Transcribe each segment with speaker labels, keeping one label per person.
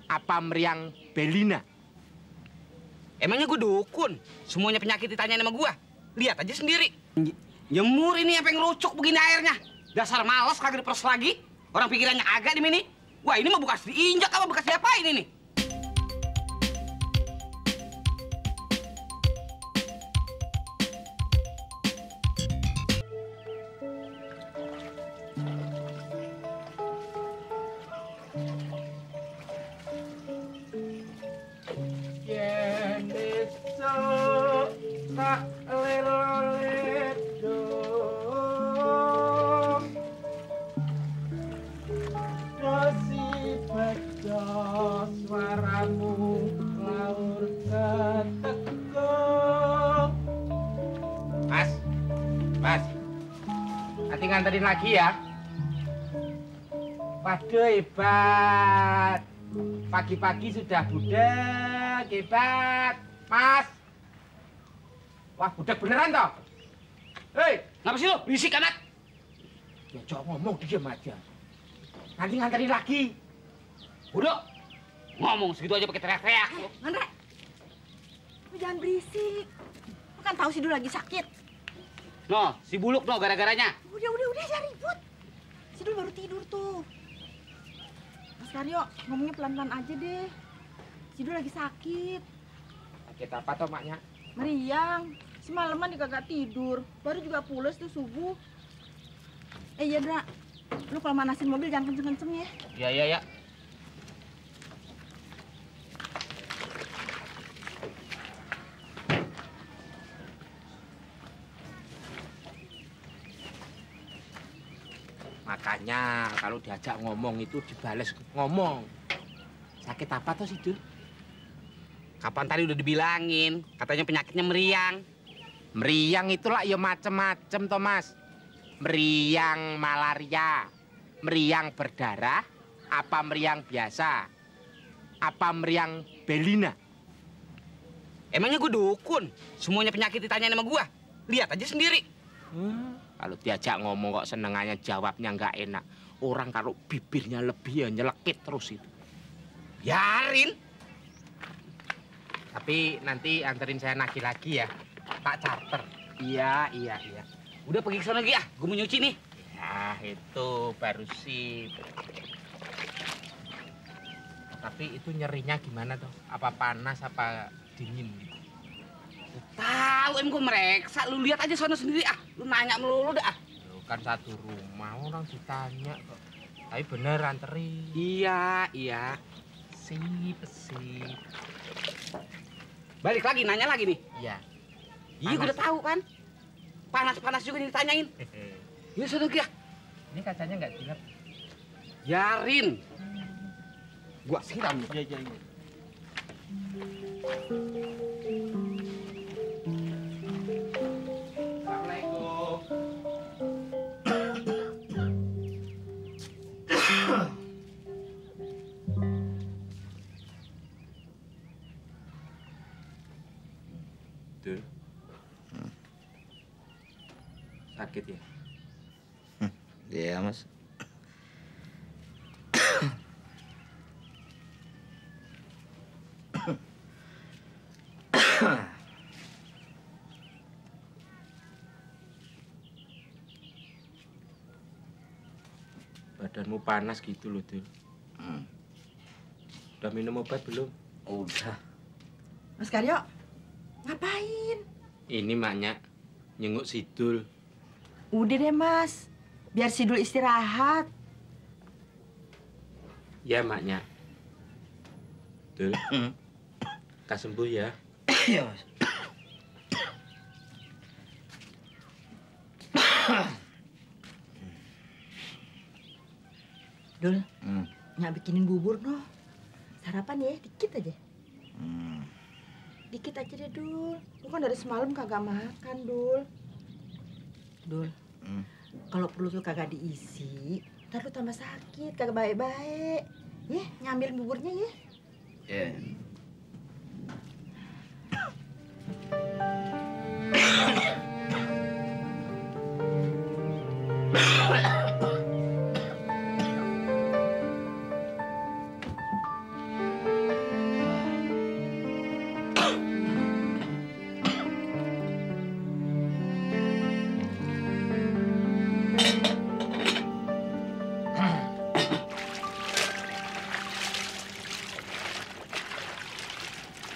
Speaker 1: apa meriang Belina?
Speaker 2: Emangnya gue dukun? Semuanya penyakit ditanyain sama gue. Lihat aja sendiri. Nyemur ini sampai ngerucuk begini airnya. Dasar malas kagak diperes lagi. Orang pikirannya agak di sini. Wah, ini mah bekas diinjak apa bekas diapain ini?
Speaker 1: Mas, nanti nganterin lagi ya. Waduh, hebat. Pagi-pagi sudah budek, hebat. Mas. Wah, budek beneran toh? Hei,
Speaker 2: Ngapa sih lo? Berisik anak.
Speaker 1: ya coba ngomong diem aja. Nanti nganterin lagi.
Speaker 2: Udah. Ngomong segitu aja pakai teriak-teriak.
Speaker 3: Andre, lu jangan berisik. Lu kan tahu si Dul lagi sakit.
Speaker 2: No, si Buluk no gara-garanya.
Speaker 3: Udah, jangan ribut. Si Dul baru tidur tuh. Mas Karyo, ngomongnya pelan-pelan aja deh. Si Dul lagi sakit.
Speaker 1: Sakit apa toh, maknya?
Speaker 3: Meriang. Semalaman dia kagak tidur. Baru juga pules tuh subuh. Iya, Dra. Lu kalau manasin mobil jangan kenceng-kenceng ya.
Speaker 2: Iya.
Speaker 1: Makanya kalau diajak ngomong itu dibales ngomong. Sakit apa toh sih, Dul?
Speaker 2: Kapan tadi udah dibilangin, katanya penyakitnya meriang.
Speaker 1: Meriang itulah ya macem-macem toh, Mas. Meriang malaria, meriang berdarah, apa meriang biasa, apa meriang Belina.
Speaker 2: Emangnya gue dukun? Semuanya penyakit ditanyain sama gue. Lihat aja sendiri.
Speaker 1: Kalau diajak ngomong kok senengannya jawabnya nggak enak. Orang kalau bibirnya lebih ya nyelekit terus itu.
Speaker 2: Biarin.
Speaker 1: Tapi nanti anterin saya nagih lagi ya. Tak charter. Iya.
Speaker 2: Udah pergi ke sana lagi ya, gue mau nyuci nih.
Speaker 1: Nah, itu baru sip. Tapi itu nyerinya gimana toh? Apa panas apa dingin?
Speaker 2: Tahu gue mereksa, lu lihat aja sana sendiri ah. Lu nanya melulu dah.
Speaker 1: Loh, kan satu rumah orang ditanya kok. Tapi bener anterin.
Speaker 2: Iya.
Speaker 1: Sip.
Speaker 2: Balik lagi, nanya lagi nih.
Speaker 1: Iya.
Speaker 2: Iya, gue udah tahu kan. Panas juga nih ditanyain. Ini sudah ya.
Speaker 1: Ini kacanya nggak dilap.
Speaker 2: Biarin. Gua siram.
Speaker 1: Iya. Assalamualaikum. Tuh. Sakit ya?
Speaker 4: Iya, Mas.
Speaker 1: Badanmu panas gitu loh, Dul. Udah minum obat belum?
Speaker 4: Udah.
Speaker 3: Mas Karyo, ngapain?
Speaker 1: Ini maknya nyenguk Sidul.
Speaker 3: Udah deh, Mas. Biar si Dul istirahat.
Speaker 1: Ya, maknya. Dul. Kak sembuh ya.
Speaker 4: Iya, Mas.
Speaker 3: Dul, nyak bikinin bubur noh. Sarapan ya, dikit aja. Dikit aja deh, Dul. Lu kan dari semalam kagak makan, Dul. Dul, kalau perut lu kagak diisi, ntar lu tambah sakit, kagak baik-baik. Nyambil buburnya ya.
Speaker 4: Iya.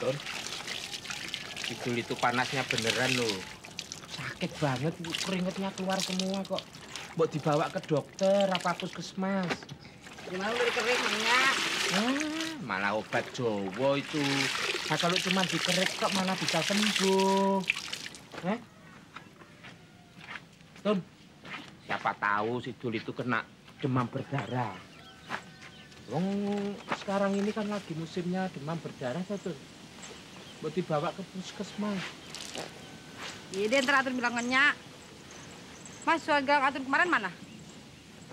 Speaker 1: Ton, Sidul itu panasnya beneran loh. Sakit banget, keringetnya keluar semua kok. Mbok dibawa ke dokter apa puskesmas?
Speaker 3: Gimana udah dikerik Mangnya?
Speaker 1: Malah obat Jawa itu. Nah kalau cuma dikerik kok malah bisa sembuh. Ton, siapa tahu Sidul itu kena demam berdarah. Wong sekarang ini kan lagi musimnya demam berdarah tuh. Mbok dibawa ke puskesmas.
Speaker 5: Iya deh, ntar Atun bilang ngenyak. Mas, suagang Atun kemarin mana?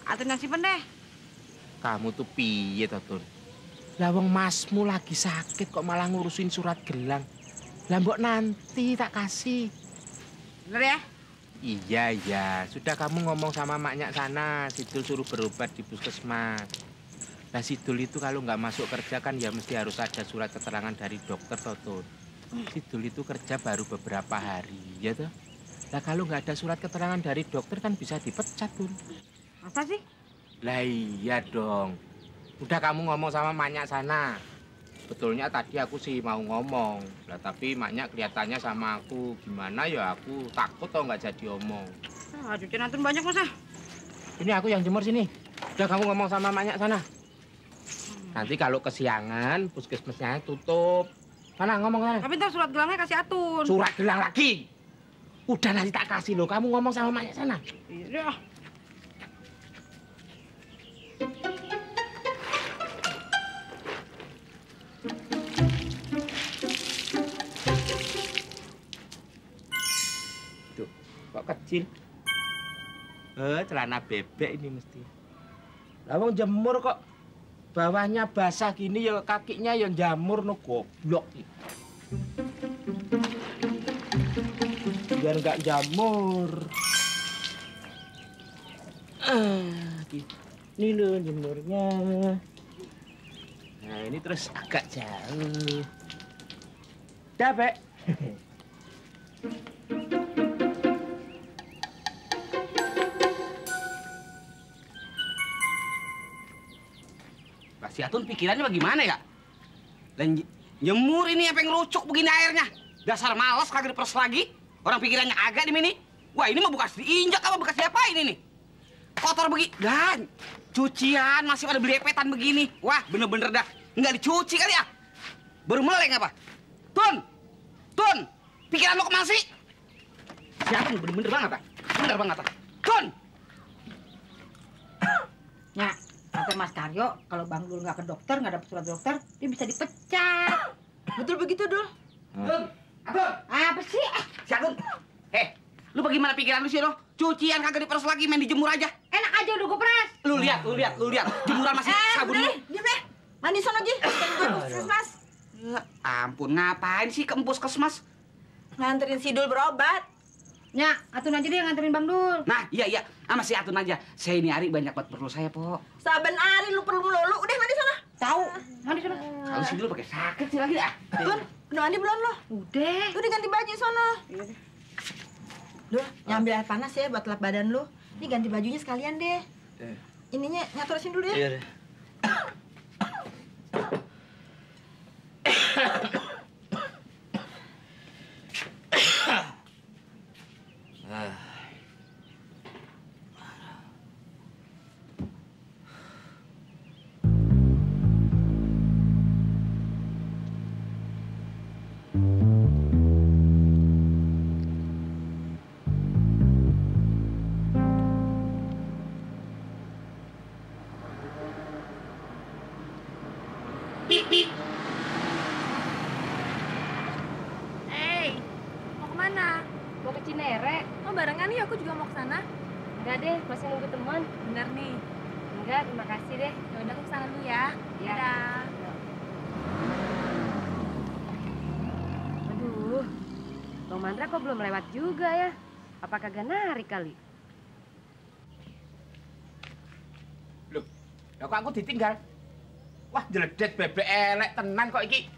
Speaker 5: Atun yang simpen deh.
Speaker 1: Kamu tuh piye toh, Tun? Lah wong masmu lagi sakit kok malah ngurusin surat gelang. Lah mbok nanti tak kasih.
Speaker 5: Bener ya?
Speaker 1: Iya. Sudah kamu ngomong sama maknya sana, Sidul suruh berobat di puskesmas. Nah Sidul itu kalau nggak masuk kerja kan ya mesti harus ada surat keterangan dari dokter toh, Tun. Sidul itu kerja baru beberapa hari, ya toh? Nah kalau nggak ada surat keterangan dari dokter kan bisa dipecat, Tun.
Speaker 5: Masa sih?
Speaker 1: Lah iya dong. Udah kamu ngomong sama maknya sana. Betulnya tadi aku sih mau ngomong. Lah tapi maknya kelihatannya sama aku gimana ya aku takut tau nggak jadi omong.
Speaker 5: Ah, cucian Atun banyak masa?
Speaker 1: Ini aku yang jemur sini. Udah kamu ngomong sama maknya sana. Nanti kalau kesiangan puskesmasnya tutup. Mana ngomong sana.
Speaker 5: Tapi ntar surat gelangnya kasih Atun.
Speaker 1: Surat gelang lagi. Udah nanti tak kasih loh. Kamu ngomong sama maknya sana.
Speaker 5: Iya.
Speaker 1: Tuh, kok kecil? Celana bebek ini mesti. Lawang jemur kok. Bawahnya basah gini ya kakinya yang jamur no goblok. Biar nggak jamur. Ini loh jemurnya. Nah ini terus agak jauh. Dah, Bek.
Speaker 2: Si Atun pikirannya bagaimana ya? Dan jemur ini apa yang ngerucuk begini airnya? Dasar malas kagak diperes lagi. Orang pikirannya agak di sini. Wah ini mah bekas diinjak apa bekas diapain ini? Kotor begini. Dan cucian masih pada belepetan begini. Wah bener-bener dah nggak dicuci kali ya. Baru meleng apa? Tun, pikiran lo kemana sih? Si Atun bener-bener banget ah. Bener banget ah. Tun!
Speaker 3: Nyak, kata Mas Karyo, kalau Bang Dul nggak ke dokter, nggak dapet surat dokter, dia bisa dipecat. Betul begitu, Dul?
Speaker 2: Atun!
Speaker 3: Apa sih?
Speaker 2: Si Atun! Lu bagaimana pikiran lu sih lo? Cucian kagak diperes lagi, main dijemur aja.
Speaker 3: Enak aja udah gue peras.
Speaker 2: Lu lihat. Jemuran masih sabun lu.
Speaker 3: Diam deh. Mandi sono aja. Puskesmas.
Speaker 2: Ya ampun, ngapain sih ke puskesmas?
Speaker 3: Nganterin si Dul berobat.
Speaker 5: Nyak, Atun aja deh yang nganterin Bang Dul.
Speaker 2: Nah, iya. Sama si Atun aja. Saya ini hari banyak buat perlu saya, Po.
Speaker 3: Saben hari lu perlu melulu. Udah mandi sono.
Speaker 5: Tahu? Mandi sana.
Speaker 2: Kalau si dulu pakai sakit sih lagi ah.
Speaker 3: Dul, udah mandi belum lo?
Speaker 5: Udah.
Speaker 3: Udah ganti baju sono. Dul, nyambil air panas ya buat lap badan lu. Ini ganti bajunya sekalian deh. Ininya nyaturin dulu ya.
Speaker 4: Iya deh.
Speaker 6: Hey, mau kemana?
Speaker 7: Mau ke Cinere?
Speaker 6: Oh barengan yuk, aku juga mau ke sana.
Speaker 7: Enggak deh, masih nunggu teman.
Speaker 6: Bener nih.
Speaker 7: Enggak, terima kasih deh.
Speaker 6: Ya udah aku kesana dulu ya.
Speaker 7: Ya.
Speaker 6: Dadah.
Speaker 7: Aduh, Bang Mandra kok belum lewat juga ya? Apa kagak narik kali?
Speaker 1: Loh, kok aku ditinggal? Wah, jeledet bebek elek tenan kok iki.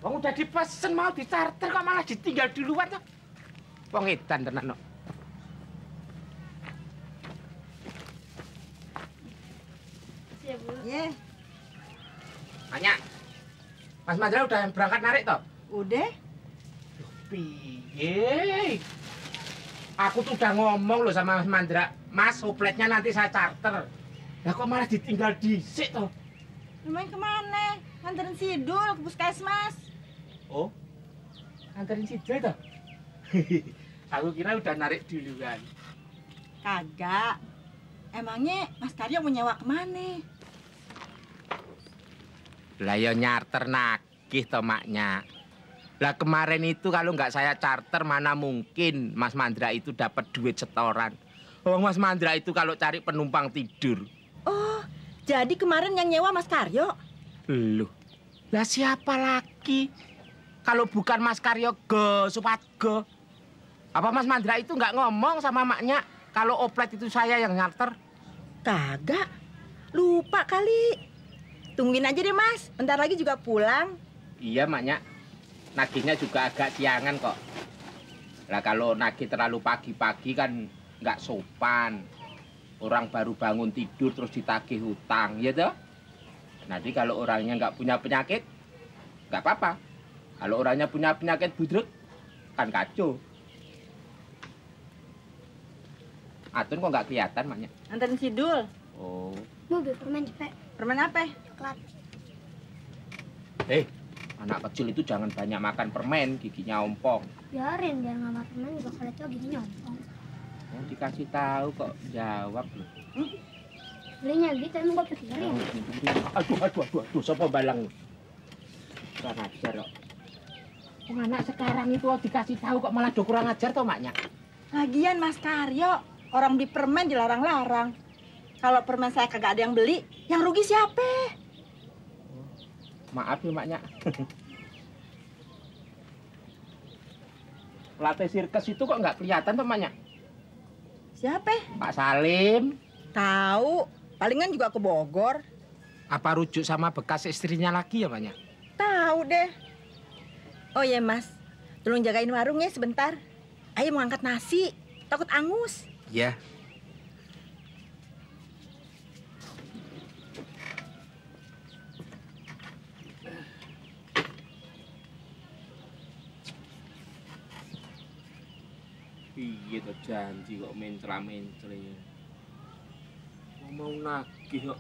Speaker 1: Wong udah dipesen mau dicarter kok malah ditinggal duluan toh. Wong edan tenan no.
Speaker 3: Iya.
Speaker 1: Banyak. Mas Mandra udah berangkat narik toh?
Speaker 3: Udah?
Speaker 1: Piye? Aku tuh udah ngomong loh sama Mas Mandra. Mas, opletnya nanti saya charter. Lah kok malah ditinggal disik toh?
Speaker 3: Lumayan kemana? Nganterin Sidul ke puskesmas.
Speaker 1: Oh, nganterin Sidul toh? Aku kira udah narik duluan.
Speaker 3: Kagak. Emangnya Mas Karyo mau nyewa kemana?
Speaker 1: Lah ya nyarter nagih toh maknya. Lah kemarin itu kalau nggak saya charter mana mungkin Mas Mandra itu dapat duit setoran. Oh, Mas Mandra itu kalau cari penumpang tidur.
Speaker 3: Oh, jadi kemarin yang nyewa Mas Karyo?
Speaker 1: Loh, lah siapa lagi? Kalau bukan Mas Karyo go, Supadgo. Apa Mas Mandra itu nggak ngomong sama maknya kalau oplet itu saya yang nyarter?
Speaker 3: Kagak. Lupa kali. Tungguin aja deh, Mas. Bentar lagi juga pulang.
Speaker 1: Iya, maknya. Nagihnya juga agak siangan kok. Lah kalau nagih terlalu pagi-pagi kan nggak sopan. Orang baru bangun tidur terus ditagih hutang, ya toh? Nanti kalau orangnya nggak punya penyakit, nggak apa-apa. Kalau orangnya punya penyakit budrek, kan kacau. Atun kok nggak kelihatan, maknya?
Speaker 3: Nganterin Sidul.
Speaker 1: Oh.
Speaker 6: Mau beli permen cepet.
Speaker 3: Permen apa?
Speaker 6: Coklat.
Speaker 1: Anak kecil itu jangan banyak makan permen, giginya ompong.
Speaker 6: Biarin, biar nggak makan permen juga kulitnya gini nyompong.
Speaker 1: Oh, dikasih tahu kok jawab loh.
Speaker 6: Belinya gitu, emang gue pikirin.
Speaker 1: Aduh, siapa balang? Kurang ajar kok. Anak sekarang itu dikasih tahu kok malah do kurang ajar toh, maknya?
Speaker 3: Lagian Mas Karyo, orang beli permen dilarang-larang. Kalau permen saya kagak ada yang beli, yang rugi siapa?
Speaker 1: Maaf ya, maknya. Pelatih sirkus itu kok nggak kelihatan tuh, maknya?
Speaker 3: Siapa?
Speaker 1: Pak Salim.
Speaker 3: Tahu, palingan juga ke Bogor.
Speaker 1: Apa rujuk sama bekas istrinya lagi ya, maknya?
Speaker 3: Tahu deh. Oh ya Mas, tolong jagain warung ya sebentar. Ayo mau angkat nasi, takut angus.
Speaker 1: Ya. Piye to janji kok mencela-mencela. Mau nagih kok.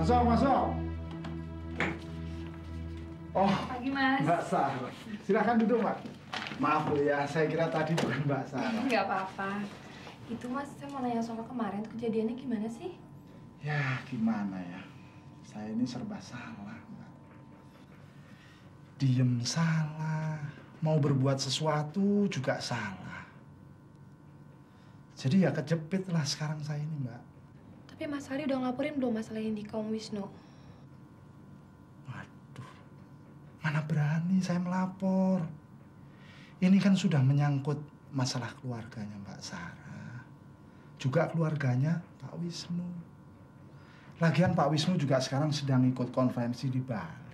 Speaker 8: Masuk. Oh,
Speaker 6: Pagi, Mas.
Speaker 8: Mbak Sarah. Silakan duduk, Mbak. Maaf Bu ya, saya kira tadi bukan Mbak Sarah.
Speaker 6: Nggak apa-apa. Itu Mas, saya mau nanya soal kemarin tuh kejadiannya gimana sih?
Speaker 8: Ya, gimana ya? Saya ini serba salah, Mbak. Diem salah, mau berbuat sesuatu juga salah. Jadi ya kejepit lah sekarang saya ini, Mbak.
Speaker 6: Tapi Mas Hari udah ngelaporin belum masalah ini ke Om Wisnu?
Speaker 8: Waduh, mana berani saya melapor. Ini kan sudah menyangkut masalah keluarganya Mbak Sarah. Juga keluarganya Pak Wisnu. Lagian Pak Wisnu juga sekarang sedang ikut konferensi di Bali.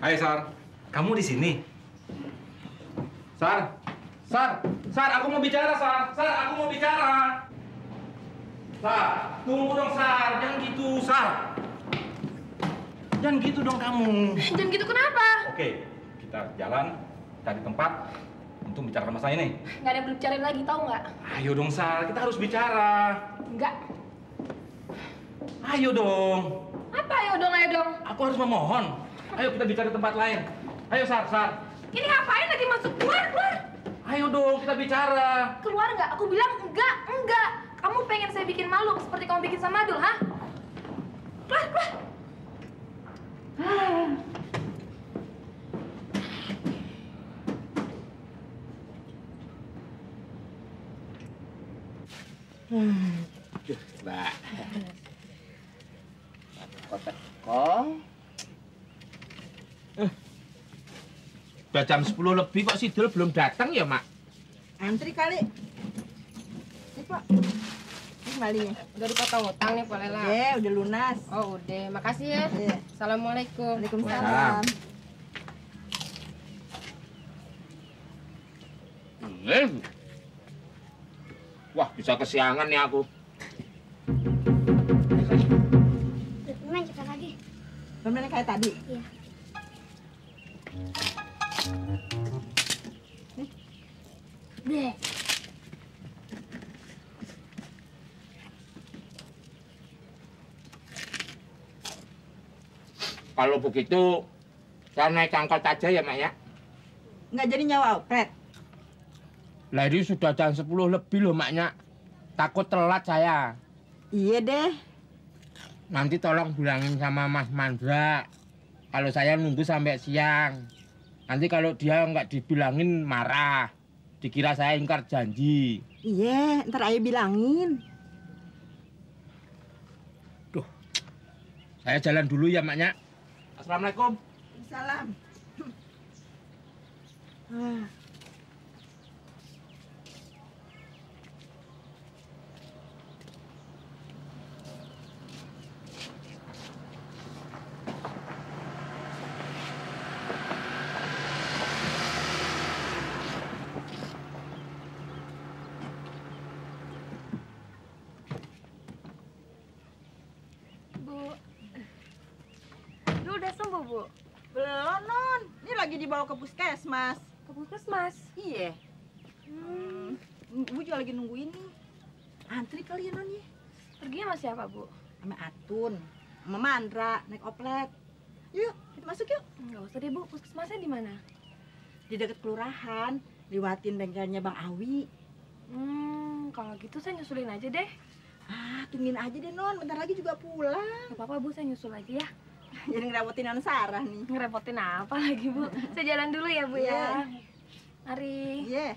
Speaker 9: Hai Sar, kamu di sini? Sar, aku mau bicara Sar, aku mau bicara. Sar, tunggu dong Sar, jangan gitu Sar. Jangan gitu dong kamu.
Speaker 6: Jangan gitu kenapa?
Speaker 9: Oke, kita jalan cari tempat untuk bicara masalah ini.
Speaker 6: Nggak ada yang belum bicarain lagi, tahu nggak?
Speaker 9: Ayo dong Sar, kita harus bicara.
Speaker 6: Nggak.
Speaker 9: Ayo dong.
Speaker 6: Apa ayo dong, ayo dong?
Speaker 9: Aku harus memohon. Ayo kita bicara di tempat lain. Ayo Sar.
Speaker 6: Ini ngapain lagi masuk? Keluar.
Speaker 9: Ayo dong, kita bicara.
Speaker 6: Keluar nggak? Aku bilang enggak. Kamu pengen saya bikin malu seperti kamu bikin sama Adul, ha? Keluar.
Speaker 1: Mbak. Udah jam 10 lebih kok Sidul belum datang ya, Mak?
Speaker 3: Antri kali. Ini, Pak. Ini kembalinya.
Speaker 7: Udah dipotong utang nih, Pak Lela.
Speaker 3: Udah lunas.
Speaker 7: Oh, udah. Makasih ya.
Speaker 3: Iya.
Speaker 7: Assalamualaikum.
Speaker 3: Waalaikumsalam.
Speaker 1: Wah, bisa kesiangan nih aku.
Speaker 10: Main cepat lagi.
Speaker 3: Bener kayak tadi?
Speaker 10: Iya. Deh.
Speaker 1: Kalau begitu, saya naik angkot aja ya, Mak ya?
Speaker 3: Nggak jadi nyawa opret.
Speaker 1: Lah ini sudah jam 10 lebih loh, Maknya. Takut telat saya.
Speaker 3: Iya deh.
Speaker 1: Nanti tolong bilangin sama Mas Mandra kalau saya nunggu sampai siang. Nanti kalau dia nggak dibilangin marah. Dikira saya ingkar janji.
Speaker 3: Iya, ntar ayah bilangin.
Speaker 1: Duh, saya jalan dulu ya, Maknya. Assalamualaikum.
Speaker 3: Salam.
Speaker 6: Udah sembuh, Bu?
Speaker 3: Belum, Non. Ini lagi dibawa ke puskesmas.
Speaker 6: Ke puskesmas?
Speaker 3: Iya. Bu juga lagi nunggu ini. Antri kali ya, Non ya.
Speaker 6: Perginya sama siapa, Bu?
Speaker 3: Sama Atun, sama Mandra, naik oplet. Yuk, kita masuk yuk.
Speaker 6: Nggak usah deh, Bu. Puskesmasnya di mana?
Speaker 3: Di dekat kelurahan, lewatin bengkelnya Bang Awi.
Speaker 6: Kalau gitu saya nyusulin aja deh.
Speaker 3: Tungguin aja deh, Non. Bentar lagi juga pulang.
Speaker 6: Gak apa-apa, Bu. Saya nyusul aja ya.
Speaker 3: Jadi ngerepotin Non Sarah nih.
Speaker 6: Ngerepotin apa lagi, Bu? Saya jalan dulu ya, Bu ya. Mari.
Speaker 3: Iya.